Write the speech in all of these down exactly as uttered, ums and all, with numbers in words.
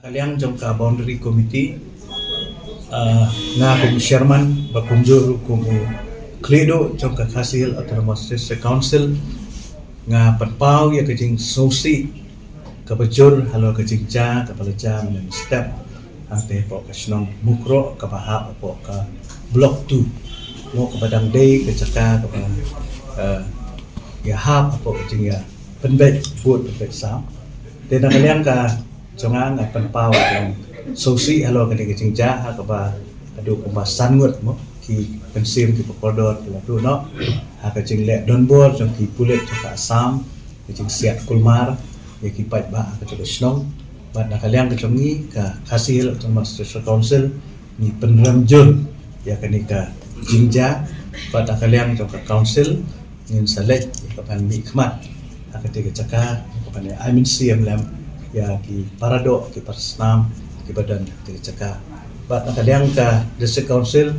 Ka liang jong ka Boundary Committee, ah, nga kum u Chairman, ba kumjuh ruh kum u Khlieh Duh jong ka Khasi Hills Autonomous District Council, nga pynpaw ïa ka jingsngewsih kaba jur halor ka jingjia kaba la jia mynstep hangtei hapoh ka shnong Mukroh kaba hap hapoh ka Block two. Mo kaba dang dei ka jaka kaba, eh, ïahap hapoh ka jingïapynbeit vote pynbeit sam. Te na ka liang ka jong nga, nga pynpaw ka jingsngewsih halor kane ka jingjia ha kaba haduh kumba san ngut mo ki mynsiem kiba kordor ki la tuh noh ha ka jingleh donbor jong ki pulit jong ka Assam, ka jingsiat kulmar ïa ki paidbah ha ka jong ka shnong. Bad na ka liang ka jong ngi ka Khasi Hills Autonomous District Council, ngi pynrem jur ïa kane ka jingjia. Bad na ka liang jong ka council ngin sa leit ïa ka ban mihkhmat ha katei ka jaka, ïa ka ban ai mynsiem lem ïa ki paradoh, ki parasnam kiba don ha katei ka jaka. Bad na ka liang ka District Council,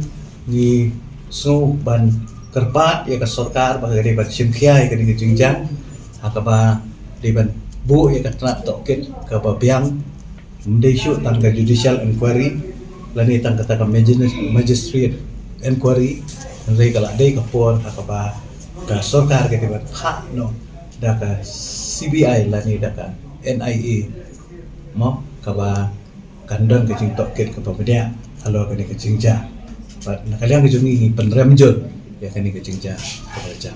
ngi sngew ban kyrpad ïa ka sorkar ba ka dei ban shim khia ïa kane ka jingjia ha kaba dei ban buh ïa ka tnat tohkit kaba biang, ym dei shuh tang ka judicial inquiry lane tang kata ka magis-, magistrate inquiry, hynrei ka la dei ka por ha kaba ka sorkar ka dei ban phah noh da ka C B I lane da ka N I A mo kaba kan don ka jingtohkit kaba bniah halor kane ka jingjia. Bad na ka liang ka jong ngi, ngi pynrem jur ïa kane ka jingjia kaba la jia.